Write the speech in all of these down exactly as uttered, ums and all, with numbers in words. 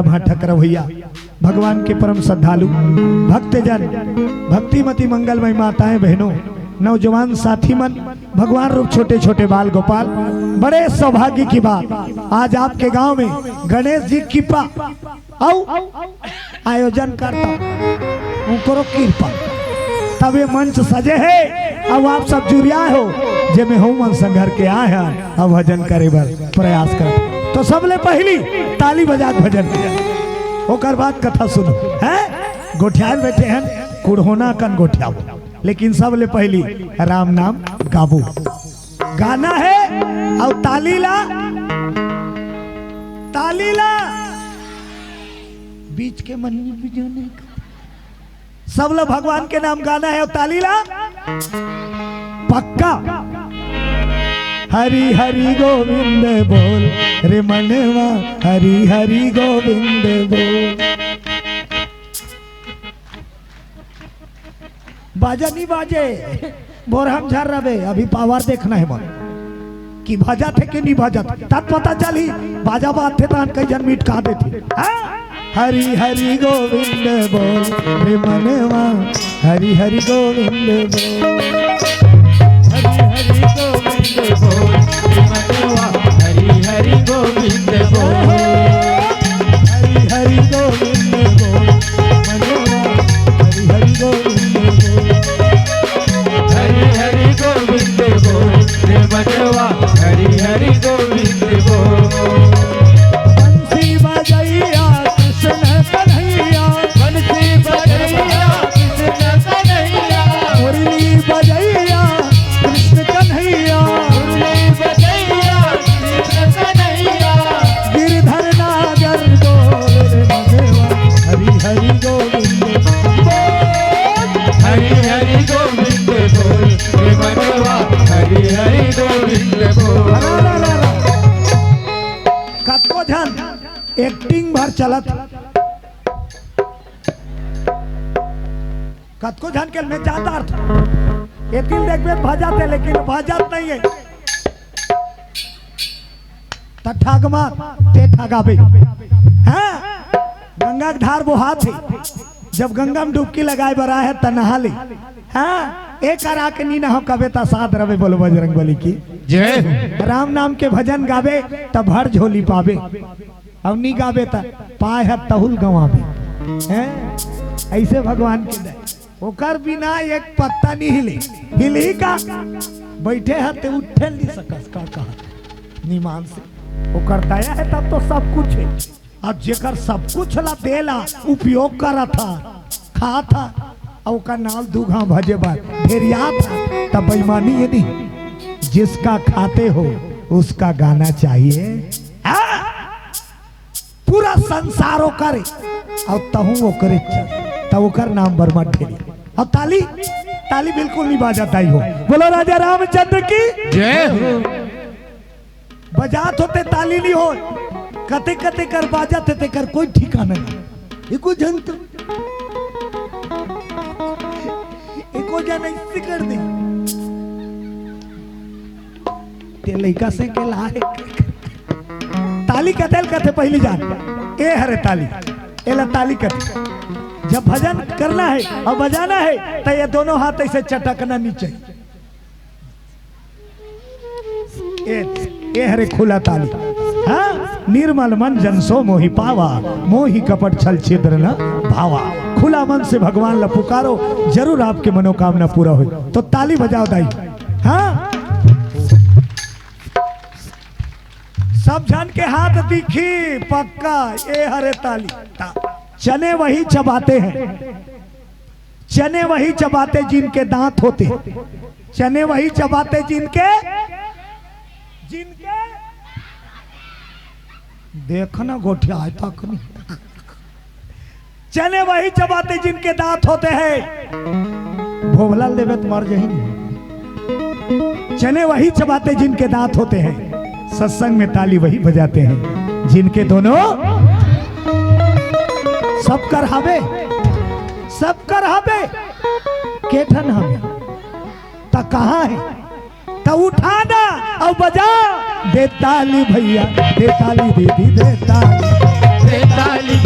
भांठक रवैया, भगवान के परम श्रद्धालु भक्तजन, भक्तिमती मंगलमय माताएं, बहनों, नौजवान साथी मन, भगवान रूप छोटे छोटे बाल गोपाल, बड़े सौभाग्य की बात, आज आपके गांव में गणेश जी की कृपा अउ आयोजन करता, उनकरो कृपा, तब ये मंच सजे हे। अब आप सब जुरिया हो, जेमे हम मन संघर के आए हैं, अब भजन करे बर प्रयास कर। तो सबले पहली ताली बजा के भजन, ओकर बाद कथा सुनो। हैं, गोठियाए बैठे हैं, कुड़होना कन गोठियाबो, लेकिन सबले पहली राम नाम गाबो। गाना हे अउ ताली ला, ताली ला बीच के मन में भी जो नहीं कर। सब लोग भगवान के नाम गाना हे अउ ताली ला पक्का। हरि हरि गोविंद बोल रे मनवा, हरि हरि गोविंद बोल। बाजा नहीं बाजे, बोरहम झर रवे, अभी पावर देखना हे मन कि भजत हे कि नहीं भजत, तब पता चली। बाजा बाजथे तहन कई झन मिटका देथे। हाँ? हरि हरि गोविंद बोल रे मनवा, हरि हरि गोविंद बोल। हरि हरि गोविंद बोल रे मनवा, हरि हरि गोविंद बोल। हरि हरि गोविंद बोल मनवा, हरि हरि गोविंद बोल। हरि हरि गोविंद बोल रे मनवा, हरि हरि गोविंद बोल। बंसी बजैया कृष्ण कन्हैया, बंसी बजैया कृष्ण कन्हैया, मुरली बजैया कृष्ण कन्हैया, मुरली बजैया कृष्ण कन्हैया। गिरधर नागर डोल रे मनवा, हरि हरि गोविंद बोल। हरि हरि गोविंद बोल रे मनवा, हरि हरि गोविंद बोल। अरे, अरे, अरे, अरे। कतको झन एक्टिंग भर चलत, कतको झन के मैं जाता अर्थ, एतिल देखबे त भजत हे, लेकिन भजत नहीं हे। त ठगमा, ते ठगाबे। हाँ, गंगा के धार बोहात हे, जब गंगा में डुबकी लगाए बर आए हे, त नहा ले। हाँ, एक करा के नी नहाव कबे त साथ रवे, बोलो बजरंग बली की। जय हो। राम नाम के भजन गाबे, त भर झोली पाबे। अउ नी गाबे त पाय ह तहुल गंवाबे। हैं? अइसे भगवान के दया। ओकर बिना एक पत्ता नी हिली। हिलही का? बइठे ह ते उठे नी सकस, का कहत? निमान से। ओकर दया हे तब तो सब कुछ हे। अब जेकर सब कुछ ला देला, उपयोग करत ह, खात ह, अउ ओकर नाल दू घांव भजे बर ढेरियात ह, त बेईमानी हे नी। जिसका खाते हो, उसका गाना चाहिए। हाँ? पूरा संसार ओकर हे, अउ तहूं ओकरे चल, त ओकर नाम बर मत ढेरी। अउ ताली, ताली बिल्कुल नहीं बाजत आई हो। बोलो राजा रामचंद्र की। जय हो। बजात हो ते ताली नहीं हो, कते कते कर बाजत हे तेकर कोई ठिकाना नहीं। एको झन तो, एको झन ऐसे कर दे। ते लइका से के लाए। ताली कते ल कथे पहली जान। ए हरे ताली। एला ताली कथे। जब भजन करना हे अउ बजाना हे, त ये दोनों हाथ ऐसे चटकना नहीं चाहिए। ए, ए हरे खुला ताली। हाँ? निर्मल मन जन सो मोहि पावा, मोहि कपट छल छिद्र न भावा। खुला मन से भगवान ला पुकारो, जरूर आपके मनोकामना पूरा होय। तो ताली बजाओ दाई। हाँ? सब झन के हाथ दिखी, पक्का, ए हरे ताली। ता-, चने वही चबाते हैं, चने वही चबाते जिनके दांत होते हैं, चने वही चबाते जिनके, जिनके, देखना गोठियाए तक नहीं। चने वही चबाते जिनके दांत होते हैं। भोभला ल देबे त मर जही नहीं। चने वही चबाते जिनके दांत होते हैं, सत्संग में ताली वही बजाते हैं जिनके दोनों। सब कर हावे, सब कर हावे, के ठन हावे, त कहाँ हे? त उठा ना अउ बजा। दे ताली भैया, दे ताली दीदी, दे ताली। दे ताली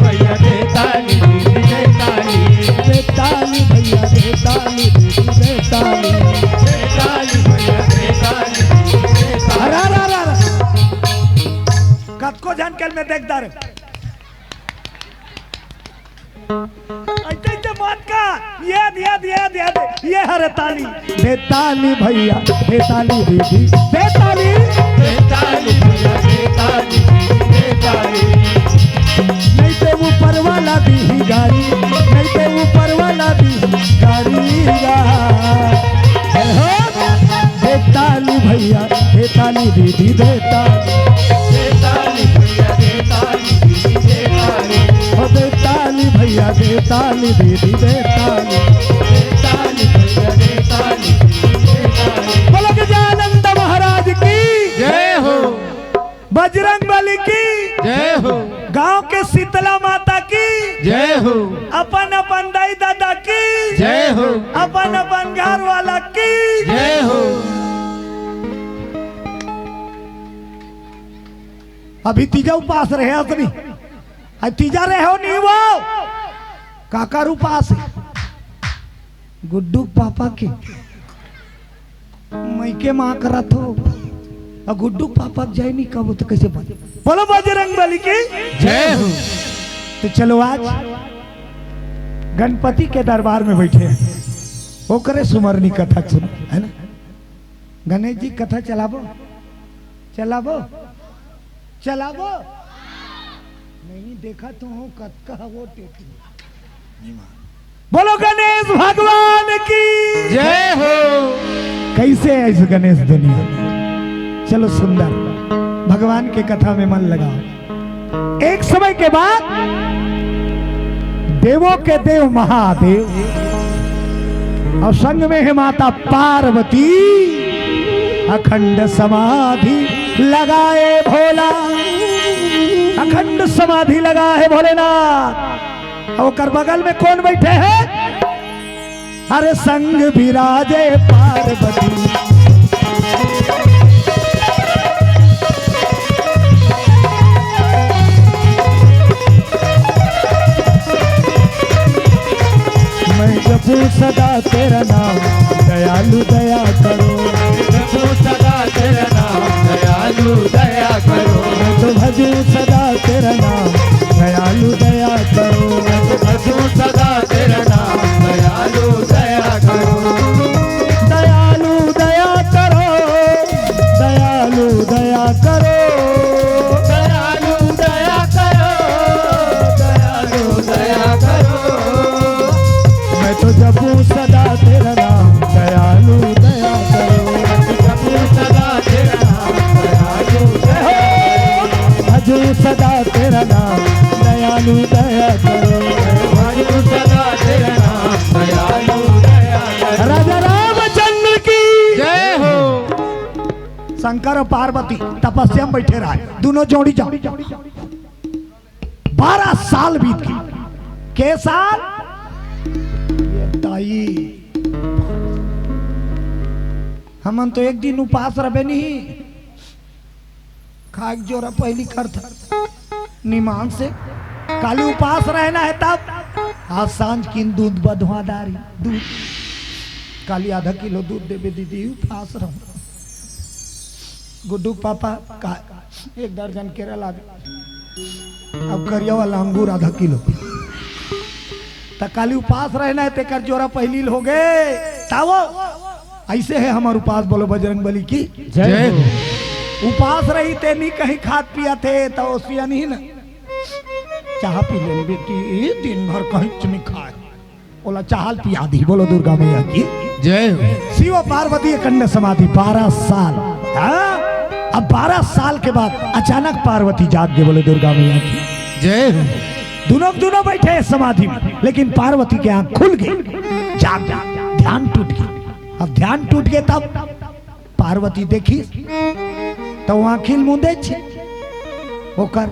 देखदा रे। ऐसे, ऐसे मत कर। ये, ये, ये, ये, ये हरे ताली। दे ताली भैया, दे ताली दीदी, दे ताली। दे ताली भैया, दे ताली, दे ताली। नहीं तो ऊपर वाला दी गारी, नहीं तो ऊपर वाला दी गारी गा। हे हो, दे ताली भैया, दे ताली दीदी, दे ताली। दे ताली भैया, दे ताली दीदी, दे ताली। ओ दे ताली भैया, दे ताली दीदी, दे ताली। दे ताली भैया, दे ताली दीदी, दे ताली। बोलो गजानंद महाराज की जय हो। बजरंग बली की जय हो। गांव के शीतला माता की जय हो। अपन अपन दाई दादा की जय हो। अपन अपन घर वाला की जय हो। अभी तीजा उपास रहे असनी। अब तीजा रहे हो नहीं वो। काकर उपास हे? गुड्डू पापा के। मइके मां करत हो। अउ गुड्डू पापा के जय नहीं कबो तो कैसे बने? बोलो बजरंग बली की जय हो। तो चलो आज गणपति के दरबार में बैठे हैं, ओकरे सुमरनी कथा सुनो, है ना? गणेश जी कथा चलाबो, चलाबो, चलाबो। नहीं देखा तो हूँ कतका वो टेटी। बोलो गणेश भगवान की जय हो। कैसे है इस गणेश दुनिया? चलो सुंदर, भगवान के कथा में मन लगाओ। एक समय के बाद देवों के देव महादेव और संग में है माता पार्वती, अखंड समाधि लगाए भोला, अखंड समाधि लगा है भोलेनाथ। और ओकर बगल में कौन बैठे हैं? अरे संग विराजे पार्वती। मैं जपू सदा तेरा नाम, दयालु दया करो। मैं जपू सदा तेरा नाम, दयालु दया करो। मैं तो भजू सदा तेरा नाम, दयालु दया करो। मैं तो भजू सदा तेरा नाम, दयालु दया करो। दयालु दया करो, दयालु दया करो। दयालु दया करो, दयालु दया करो। मैं तो जपू सदा तेरा नाम, दयालु दया करो। मैं तो जपू सदा तेरा नाम, दयालु दया करो। भजू सदा तेरा नाम, दयालु दया करो। भजू सदा तेरा नाम, दयालु दया करो। राजा रामचंद्र की जय हो। शंकर और पार्वती तपस्या में बैठे रहे, दोनों जोड़ी जाओ। बारह साल बीत गए। के साल? ये ताई, हमन तो एक दिन उपास रहे नहीं, खाए के जोरा पहली करत निमान से। काली उपास रहना है तब आज सांझ किन दूध बधवा डारी, दूध। काली आधा किलो दूध देबे दीदी, उपास रहूं। गुड्डू पापा का एक दर्जन केरा लावे, अब करिया वाला अंगूर आधा किलो। त काली उपास रहना है, तेकर जोरा पहली हो गए। तावो, ऐसे है हमार उपास, बोलो बजरंग बली की जय हो। उपास रही ते नहीं कहीं खात पिया थे, तो ओसिया नहीं ना। चाह पी लेन बेटी, दिन भर कहीं नहीं खाए। बोला, चाहल पिया दी। बोलो दुर्गा मैया की जय हो। शिव पार्वती अखंड समाधि बारह साल। हाँ? अब बारह साल के बाद अचानक पार्वती जाग गए। बोले दुर्गा मैया की जय हो। दोनों, दोनों बैठे हैं समाधि में, लेकिन पार्वती की आंख खुल गई, जाग गई, ध्यान टूट गया। अब ध्यान टूट गया तब पार्वती देखी तो वो आंखिल मुंदे छे, ओकर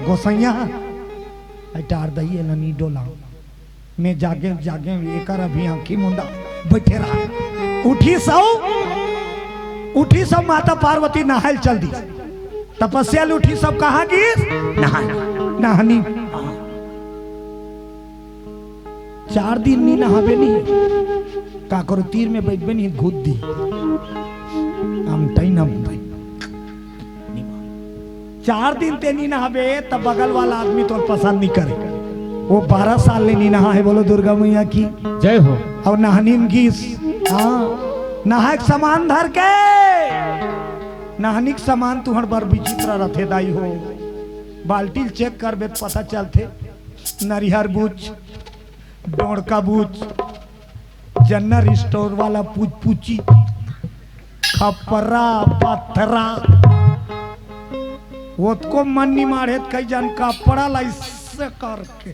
गोसैया हटार दइए ननी डोला। मैं जागे, जागे, एकर अभी आंखी मुंदा बैठे रहा। उठी सौ, उठी सब माता पार्वती नहायल चल दी। तपस्या ले उठी सब कहाँ गिस? नहा, नहानी। चार दिन नी नहाबे नी, का करो, तीर में बैठबे नी, घुद दी। हम टाइम हम भाई। चार दिन ते नी नहाबे, त बगल वाला आदमी तोर पसंद नी करे। वो बारह साल ले नी नहा हे, बोलो दुर्गा मैया की। जय हो। अउ नहनी म गिस, हाँ, नहाय के सामान धर के। नहनी के सामान तुहर बर विचित्र रथे दाई हो। बाल्टी ल चेक करबे त पता चलथे, नरिहर बुच, डोड़का बुच, जनरल स्टोर वाला पुचपुची, खपरा, पथरा, ओतको मन नी माढ़े त कई जन कपड़ा ला अइसे करके।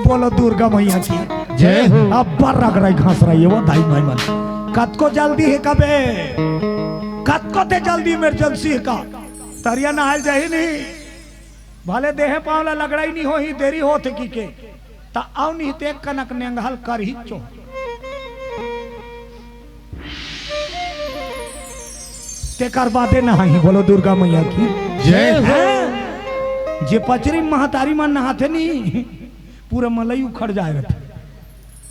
बोलो दुर्गा मैया की। जय हो। अब्बड़ रगड़ई घसड़ई हे वो दाई माई मन। कतको जल्दी हे कबे, कतको ते जल्दी इमरजेंसी हे का, तरिया नहाय जाही नहीं। भले देहे पाँव ला लगड़ई नी होही, देरी होत हे कि के, त अउ नहीं ते कनक नेंगहल करही चो। तेकर बादे नहाही, बोलो दुर्गा मैया की। जय हो। हैं? जे पचरी महतारी मन नहाथे नी, पूरा मलई उखड़ जाय रथे।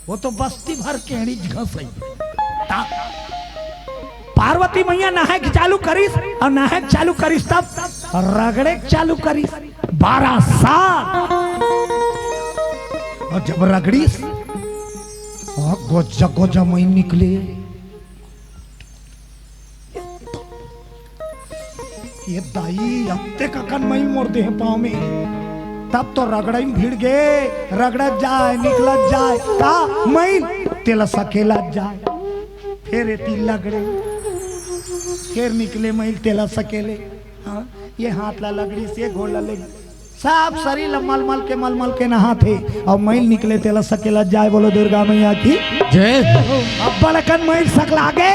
वो तो बस्ती भर केड़ी घसई। ता-, पार्वती मैया नहाय के चालू करिस अउ नहाय के चालू करिस तब रगड़े के चालू करिस। बारह साल। अउ जब रगड़िस, अउ गोजा गोजा मई निकले। ये दाई, अत्ते ककन मई मोर देहे पाँव में। तब तो रगड़ई म भिड़ गे, रगड़त जाय, निकलत जाय, का मई तेला सकेलत जाय। फेर एती लगड़े, फेर निकले मई तेला सकेले। हाँ, ये हाथ ला लगड़िस, ये गोड़ ला लगड़िस, सब सरीर ला मलमल के, मलमल के नहाथे, अउ मई निकले तेला सकेलत जाय। बोलो दुर्गा मैया की। जय हो। अब्बड़ अकन मई सकला गे।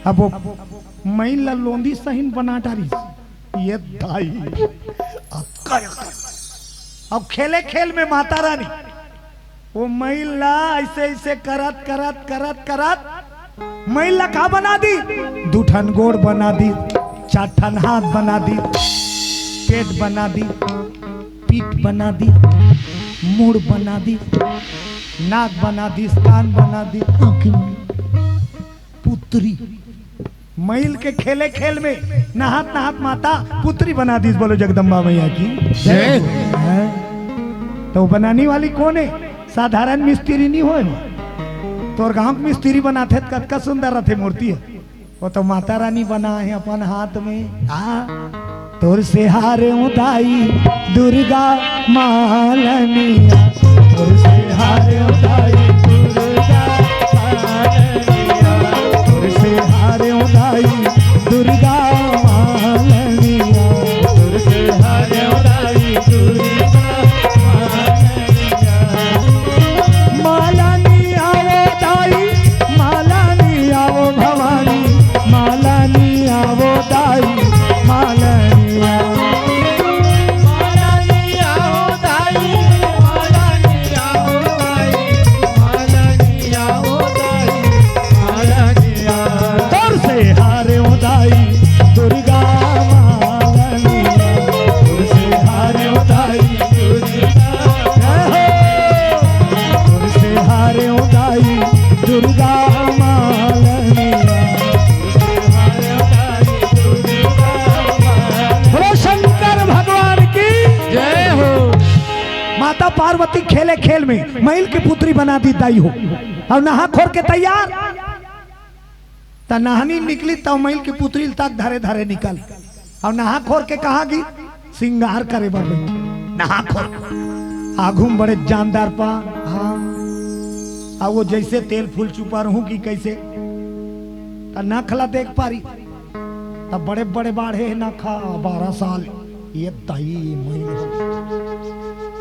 अब वो मई ला लोंदी सहिन बना डारिस। ये दाई, अतका अकन। अब खेले खेल में माता रानी वो मई ला अइसे अइसे करत, करत, करत, करत मई ला का बना दिस? दू ठन गोड़ बना दिस, चार ठन हाथ बना दिस, पेट बना दिस, पीठ बना दिस, मुड़ बना दिस, नाक बना दिस, कान बना दिस, आँखी, पुतरी। मई ल के खेले खेल में नहात नहात माता पुतरी बना दिस। बोलो जगदम्बा मैया की। जय। हैं? त वो बनाने वाली कोन हे? साधारण मिस्त्री नी होय। तोर गांव के मिस्त्री बनाथे त कतका सुंदर रथे मूर्ति हे। वो तो माता रानी बनाय हे अपन हाथ में। हाँ। तोर से हारे दाई दुर्गा मालनिया, तोर से हारे दाई दुर्गा मालनिया, तोर से हारे दाई दुर्गा मालनिया, तोर से हारे दाई दुर्गा मालनिया। मालनिया वो दाई, मालनिया वो भवानी, मालनिया वो दाई, मालनिया। मालनिया वो दाई, मालनिया वो दाई, मालनिया वो दाई, मालनिया। तोर से हारे वो दाई दुर्गा मालनिया, तोर से हारे वो दाई दुर्गा। जय हो। तोर से हारे वो दाई दुर्गा मालनिया। बोलो शंकर भगवान की। जय हो। माता पार्वती खेले खेल में मई ल के पुतरी बना दिस दाई हो, अउ नहा खोर के तैयार। त नहनी निकलिस त मई ल के पुतरी ल तक धरे धरे निकलिस, अउ नहा खोर के कहाँ गिस? सिंगार करे बर बइठिस। नहा खोर आघू म बड़े जानदार पान, हाँ। अउ वो जइसे तेल फूल चुपा रहूं कि कइसे, त नख ला देख पारिस, त बड़े बड़े बाढ़े हे नखा, बारह साल। ये दाई मई ल,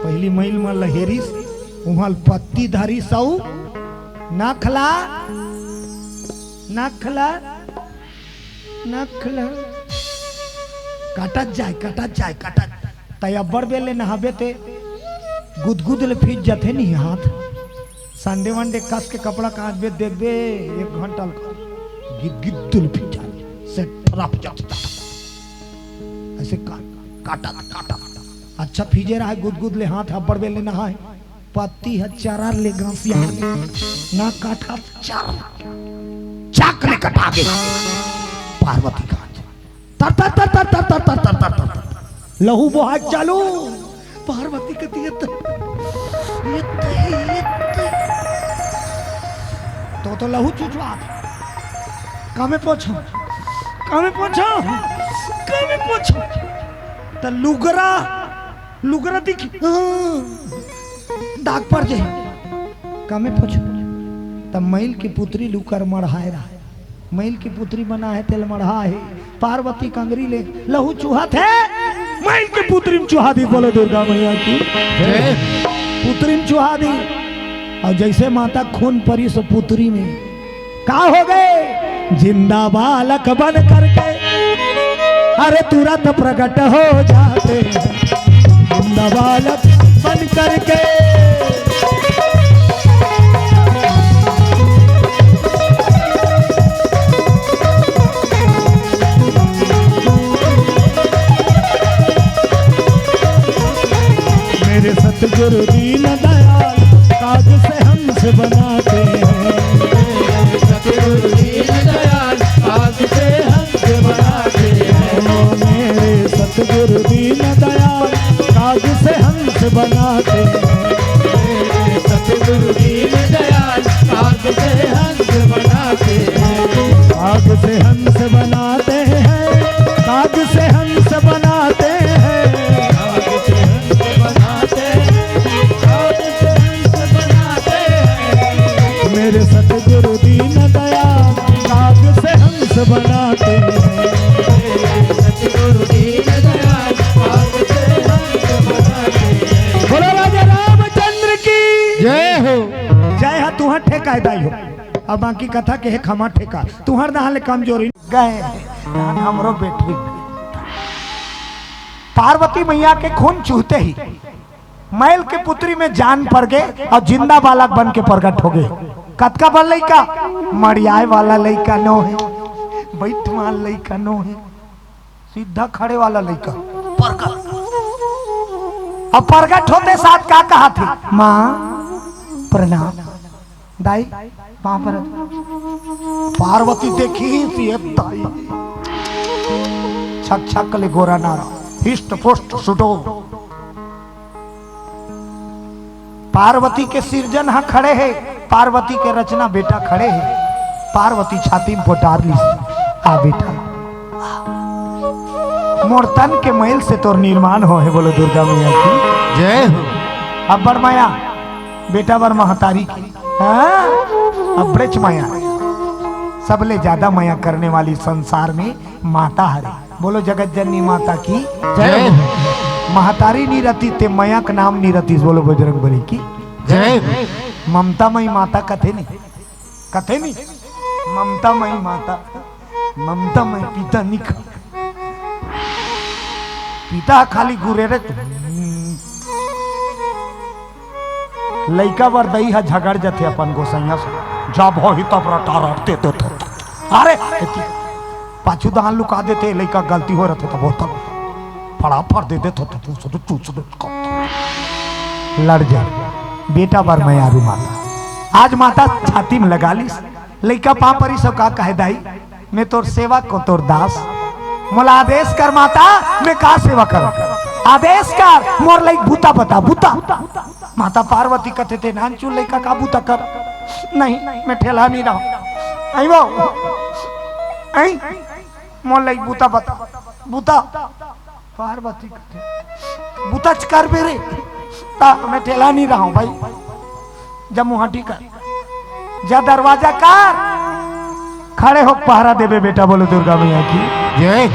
पहिली मई ल म ल हेरिस, उहाँ ल पत्ती धरिस अउ नख ला, नख ला, नख ला। काटत जाय, काटत जाय, काटत। तैं अब्बड़ बेर ले नहाबे ते गुदगुद ले फींज जाथे नी हाथ। संडे वनडे कस के कपड़ा कांचबे, देखबे, एक घंटा ल गिदगिद ले फींज जाथे, से ठरप जाथे। अइसे का-, काटत, काटत। अच्छा फींजे रहय गुदगुद ले हाथ, अब्बड़ बेर ले नहाय। पत्ती ह चरर ले गंसिया, ना काटत चर, चक ले कटा गे। पार्वती कहाथे, तर तर तर तर तर तर तर तर तर तर लहू बोहाय चालू। पार्वती कथे, "ये तो, ये तो, ये तो।" तो, तो लहू चुचवात। "कामे पोछो, कामे पोछो, कामे पोछो।" त लुगरा, लुगरा दिख, हाँ, दाग पर जाही। "कामे पोछो।" त मइल के पुतरी ल उकर मढ़ाय रहा। मइल के पुतरी बना हे, तेला मढ़ा हे। पार्वती कंगरी ले लहू चुहाथे, मइल के पुतरी म चुहा दिस। बोलो दुर्गा मैया की जय। पुतरी म चुहा दिस। अउ जइसे माता खून परिस पुतरी में, का हो गे? जिंदा बालक बन करके, अरे, तुरंत प्रगट हो जाते हैं। जिंदा बालक बन करके। मेरे सतगुरु दीन दयाल, काग से हंस बनाते हैं। सतगुरु दीन दयाल, काग से हंस बनाते हैं। ओ मेरे सतगुरु दीन दयाल, काग से हंस बनाते हैं। मेरे सतगुरु दीन दयाल, काग से हंस बनाते हैं। काग से हंस बनाते हैं, काग से हंस बनाते हैं। काग से हंस बनाते हैं, काग से हंस बनाते हैं। मेरे सतगुरु दीन दयाल, काग से हंस बनाते हैं। मेरे सतगुरु दीन दयाल, काग से हंस बनाते हैं। बोलो राजा रामचंद्र की जय हो। जय हा, तुहर ठेका हे दाई हो। अब बाकी कथा के हे खमा ठेका, तुहर दहा ले कमजोरी गे, धान हमरो बेटरी। पार्वती मैया के खून चूहते ही मइल के पुतरी में जान पर गे अउ जिंदा बालक बन के प्रगट हो गे। कतका बड़ लइका, मड़ियाय वाला लइका नो हे, बइठवान लइका नो हे, सीधा खड़े वाला लइका। प्रगट। अब प्रगट होते साथ का कहाथे? माँ प्रणाम। दाई, पाँव परत। पार्वती देखिस, ये दाई, छक छक ले गोरा नारा, हिस्ट पुस्ट सुडौल। पार्वती के सिरजन ह खड़े हे, पार्वती के रचना बेटा खड़े हे। पार्वती छाती म पोटार लिस, आ बेटा, मोर तन के मइल से तोर निर्माण होहे। बोलो दुर्गा मैया की जय हो। अब्बड़ मया बेटा बर महतारी के, हाँ? अब्बड़ेच मया। सबले ज्यादा मया करने वाली संसार में माता हरे। बोलो जगत जननी माता की जय हो। महतारी नी रतिस ते मया के नाम नी रतिस। बोलो बजरंग बली की जय हो। ममता मई माता कथे नी, कथे नी, ममता मई माता, ममता मई पिता निखा। पिता खाली गुरेरे तो लइका बर दई ह झगड़ जथे अपन गोसैया से, जब होही तब रटा रट दे देथे। अरे, पाछू दान लुका देथे, लइका गलती हो रथे तब होता फड़ाफड़ दे देथे, तो तू से चूस दे, लड़ जाए। बेटा बर मयारू माता, आज माता छाती में लगा लिस, लइका पाँव परिस अउ का कहे, दाई, मैं तोर सेवक हों, तोर दास, मोला आदेश कर माता, मैं का सेवा करूं? आदेश कर, मोर लइक बूता बता, बूता। माता पार्वती कथे, ते नानचुन लइका का बूता कर? नहीं, मैं ठेलहा नहीं रहूं। आई वो, आई, मोर लइक बूता बता, बूता। पार्वती कथे, "बुतच करबे रे, ता मैं ठेलहा नहीं रहूं भाई, जा मुहाटी कर, जा दरवाजा कर, खड़े होके पहरा देबे बेटा।" बोलो दुर्गा मैया की जय।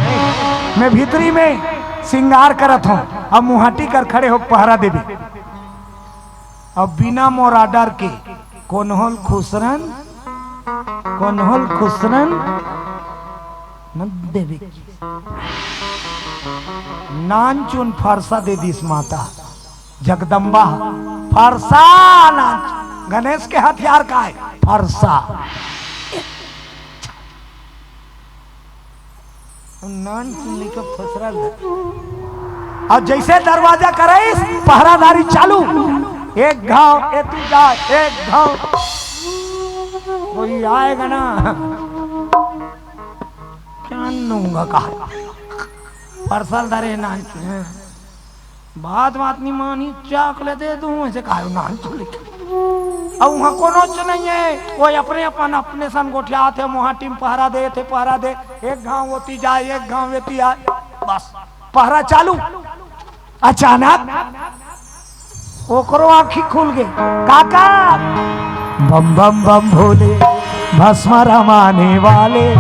मैं भीतरी में सिंगार करत हों, अब मुहाटी कर खड़े होके पहरा देबे। अब बिना मोर order के कोन होल खुसरन, कोन होल खुसरन न देवे। नानचुन फरसा दे दिस माता जगदम्बा, फरसा नानचुन। गणेश के हथियार का है? फरसा। नानचुन लेके फसरा ले। अउ जइसे दरवाजा करइस, पहरादारी चालू। एक घांव, एती जा, एक घांव। कोई आएगा ना? क्या नूंगा कहा। परसल धरे नानचू। बात बात नहीं मानी, चॉकलेट दे दूं, ऐसे कहा नानचू लेके। अब वहाँ कोनो च नहीं है, वो अपने अपन, अपने सन गोठियात हे, वहाँ टीम पहरा दे थे, पहरा दे, एक गांव होती जाए, एक गांव वेती आए, बस पहरा चालू। अचानक ओकरो आँखी खुल गे। काका, बम बम बम भोले, भस्म रमाने वाले,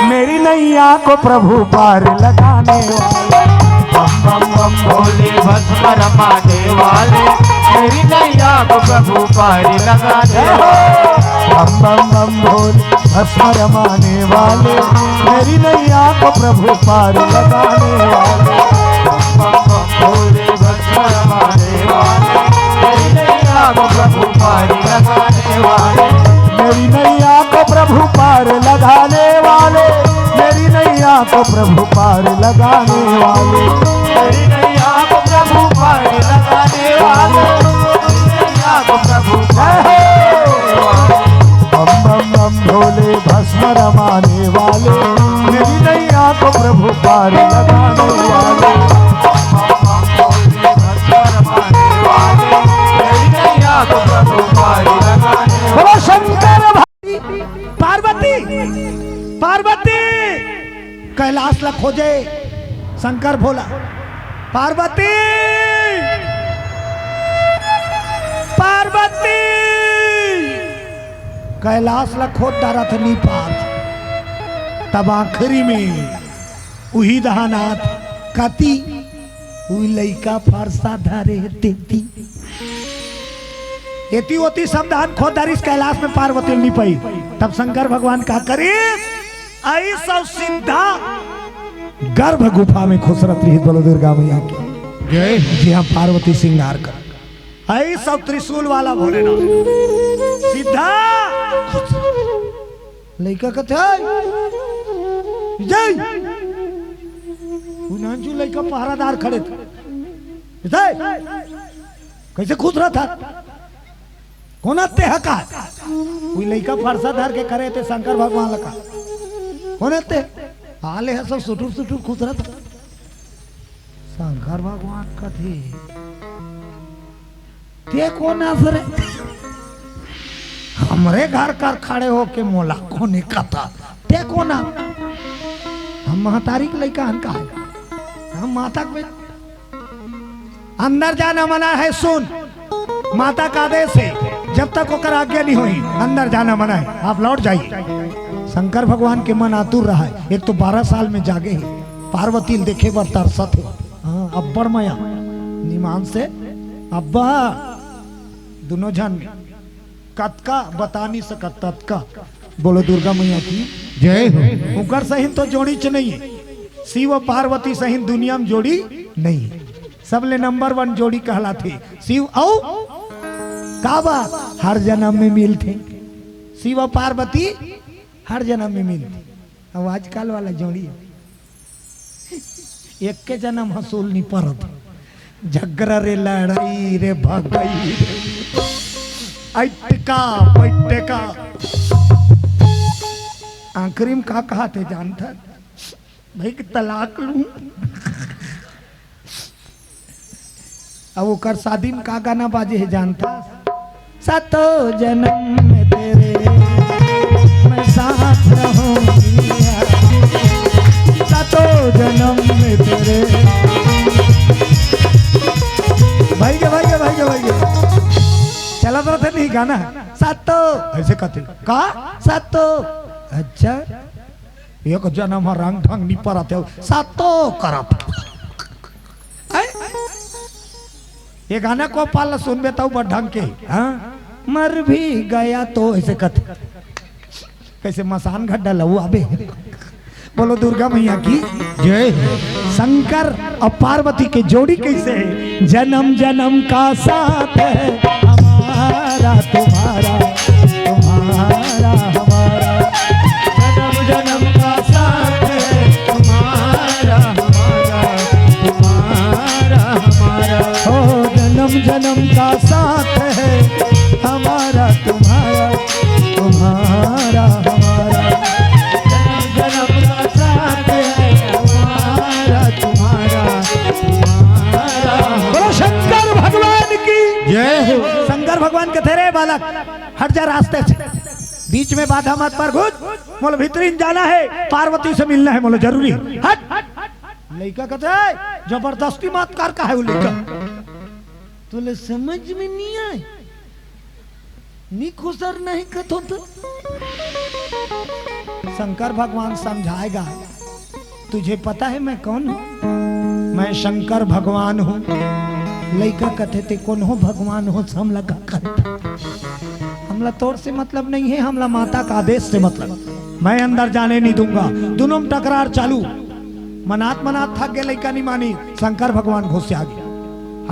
मेरी नैया को प्रभु पार लगाने वाले। बम बम बम भोले, भस्म रमाने वाले, मेरी नैया को प्रभु पार लगाने वाले। बम बम बम भोले, भस्म रमाने वाले, मेरी नैया को प्रभु पार लगाने वाले। बम बम बम भोले, भस्म रमाने वाले, मेरी नैया को प्रभु पार लगाने वाले। मेरी नैया को प्रभु पार लगाने वाले, मेरी नैया को प्रभु पार लगाने वाले। मेरी नैया को प्रभु पार लगाने वाले, मेरी नैया को प्रभु पार लगाने वाले। बम बम बम भोले, भस्म रमाने वाले, मेरी नैया को प्रभु पार लगाने वाले। बम बम बम भोले, भस्म रमाने वाले, मेरी नैया को प्रभु पार लगाने वाले। बोलो शंकर भा-, पार्वती, पार्वती कैलाश ला खोजे शंकर भोला। पार्वती, पार्वती कैलाश ला खोद डारत नी पात। तब आखिरी में उही दहानाथ कती उही लइका फरसा धरे तेती। एती ओती सब धान खोद डारिस, कैलाश में पार्वती नी पाई। तब शंकर भगवान का करिस, अइस अउ सीधा गर्भ गुफा में खुसरत रहिस। बोलो दुर्गा मैया की जय। जिहाँ पार्वती श्रृंगार कर, अइस अउ त्रिशूल वाला भोलेनाथ सीधा खुसरत। लइका कथे, "जय।" उ नानचू लइका पहरादार खड़े थे। "जय।" कैसे खुसरत हे? कोन आते हे का? कोई लइका फरसा धर के करे थे शंकर भगवान लका। कोन आते? आले हे सब सुटुर सुटुर खुसरत। शंकर भगवान कथे, "ते कोन आस रे? हमरे घर कर खड़े होके मोला कोने कथा? ते कोन आ?" हम महतारी के लइका हन का हे? हम माता के बेटा। अंदर जाना मना है, सुन, माता का आदेश है, जब तक ओकर आज्ञा नहीं होई, अंदर जाना मना है, आप लौट जाइए। शंकर भगवान के मन आतुर रहा है, एक तो बारह साल में जागे है, पार्वती ल देखे बर तरसत है। हाँ, अब्बड़ मया, निमान से अब्बा, दोनों झन में कतका बता नहीं सकत, ततका। बोलो दुर्गा मैया की जय हो। उनकर सहिन तो जोड़ी च नहीं है, शिव अउ पार्वती सहिन दुनिया में जोड़ी नहीं है। सबले नंबर वन जोड़ी कहलाथे शिव अउ का बा, हर जन्म में मिलथे। शिव अउ पार्वती हर जन्म में मिलथे। अब आजकल वाला जोड़ी हे, एक के जन्म हसूल नहीं परत। झगरा रे लड़ाई रे भगई रे, अटका बैठका। आखिरी में का कहाथे जानथा? भाई कि तलाक लूं। अब ओकर शादी में का गाना बाजे हे जानथा? सातों जन्म में तेरे मैं साथ रहूंगी, सातों जन्म में तेरे। भाई के, भाई के, भाई के, भाई के। चलत रहिथे नहीं गाना, सातों, ऐसे कथे, का? सातों। अच्छा, एक जन्म ह रंग ढंग नहीं परत हे, सातों करत। हैं? ये गाना को पाल सुनबे तब बड़ ढंग के, हाँ? मर भी गया तो ऐसे कथे। कैसे मसान घड्डा लऊ आबे। बोलो दुर्गा मैया की जय। शंकर अउ पार्वती के जोड़ी कैसे हे? जन्म जन्म का साथ है हमारा तुम्हारा, तुम्हारा हमारा। जन्म जन्म का साथ है तुम्हारा हमारा, तुम्हारा हमारा। ओ जन्म जन्म का साथ है हमारा तुम्हारा, तुम्हारा हमारा। जन्म जन्म का साथ भगवान कथे, "रे बालक, हट जा रास्ते से, बीच में बाधा मत पर घुस, मोला भीतरी जाना है, पार्वती से मिलना है, मोला जरूरी है, हट।" लइका कथे, "जबरदस्ती मत कर," कहे वो लइका। तोला समझ में नहीं आए, नहीं खुसर नहीं कथो तो। शंकर भगवान समझाएगा, "तुझे पता है मैं कौन हूँ? मैं शंकर भगवान हूँ।" लइका कथे, "ते कोन हो भगवान हो, हमला का करता? हमला तोर से मतलब नहीं है, हमला माता का आदेश से मतलब। मैं अंदर जाने नहीं दूंगा।" दोनों में टकरार चालू। मनात मनात थक गे लइका, नहीं मानी। शंकर भगवान घुस आगे,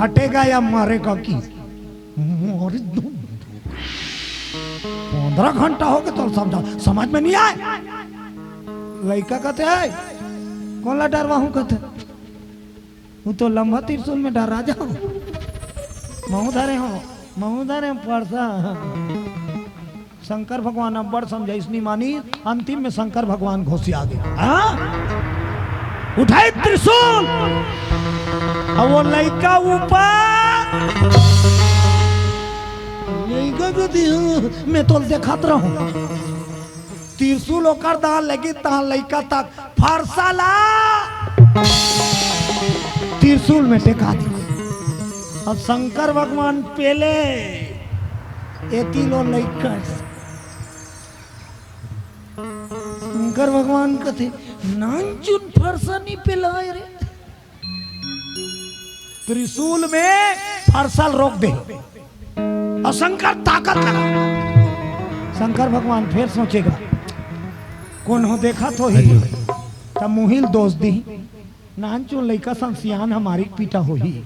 "हटेगा या मरेगा की?" मरे दू। पंद्रह घंटा हो गए तो समझा, समझ में नहीं आए। लइका कथे, "कोन ला डरवाहूं?" कथे, "वो तो लंबा त्रिशूल में डरा जाओ।" महू धरे हो, महू धरे हो परसा। शंकर भगवान अब्बड़ समझाइस, नहीं मानी। अंतिम में शंकर भगवान घुसिया गे। हाँ? उठाए त्रिशूल, अब वो लइका ऊपर, लइका को दियो, मैं तो देखत रहूं। त्रिशूल ओकर दान लगी, तहां लइका तक फरसा ला त्रिशूल में टेका दी। अब शंकर भगवान पेले एती लो लइका। शंकर भगवान कथे, "नानचुन फरसा नहीं पेलाए रे।" त्रिशूल में फरसा ल रोक दे। अउ शंकर ताकत लगा। शंकर भगवान फेर सोचेगा, कोनो देखत होही, त मुही ल दोष दिही। नानचुन लइका सन, सियान ह मारी पीटा होही,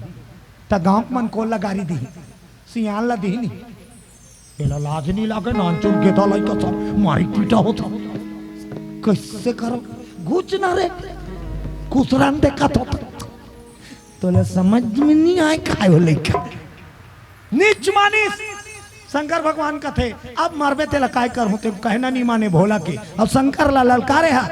त गांव के मन कोन ला गारी दिही? सियान ला दिही नहीं। एला लाज नहीं लागे? नानचुन गेदा लइका सन मारी पीटा होत हे। कइसे करव? घुच ना रे, कुसरन देखत होत। तोला समझ में नहीं आए काय हो लइका। नीच मानिस। शंकर भगवान कथे, "अब मरबे तेला काय करहूं?" ते कहना नहीं माने भोला के। अब शंकर ला ललकारे हा,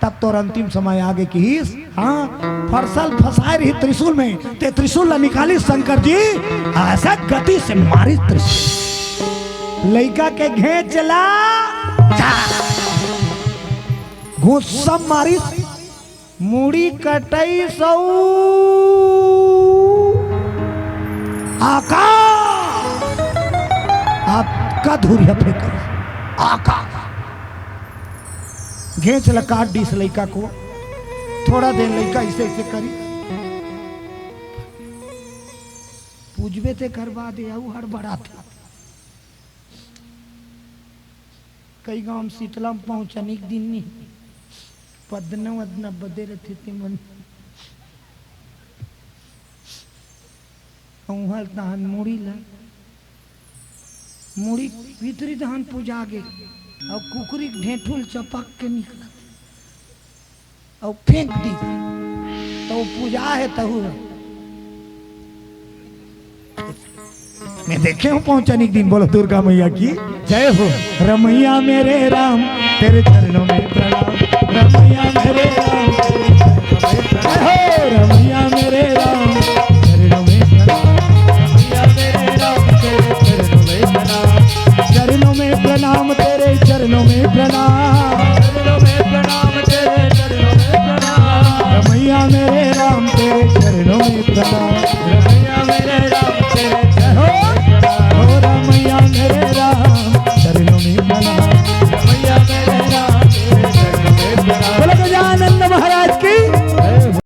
तब तोर अंतिम समय आगे किहिस। हाँ, फरसा ल फसाए रही त्रिशूल में, ते त्रिशूल ला निकालिस शंकर जी, अइसे गति से मारिस त्रिशूल। लइका के घेंच ला, जा। घुस्सा मारिस, मुड़ी कटइस अउ आकाश, अतका धुरिहा फेंकइस, आकाश। घेंच ल काट दिस लइका को। थोड़ा देर लइका अइसे अइसे करिस, पूजबे तेकर बाद ए अउ हड़बड़ाथे। कई गांव में शीतला में पहुंचनिक दिन नहीं, पदना वदना बदे रथे ते मन। उहल तहन मुड़ी ला, मुड़ी भीतरी तहन पूजा गे, अउ कुकरी के ढेंठुल चपक के निकलत। अउ फेंक दी, त वो पूजा हे तहू हे। मैं देखे हूँ पहुंचनिक दिन, बोलो दुर्गा मैया की जय हो। रमैया मेरे राम, तेरे चरणों में प्रणाम। रमैया मेरे राम, तेरे चरणों में प्रणाम। जय हो। रमैया मेरे राम, चरणों में प्रणाम। रमैया मेरे राम, तेरे चरणों में प्रणाम। चरणों में प्रणाम, तेरे चरणों में प्रणाम। चरणों में प्रणाम, तेरे चरणों में प्रणाम। रमैया मेरे राम, तेरे चरणों में प्रणाम। रमैया मेरे राम, तेरे चरणों में प्रणाम। ओ रमैया मेरे राम,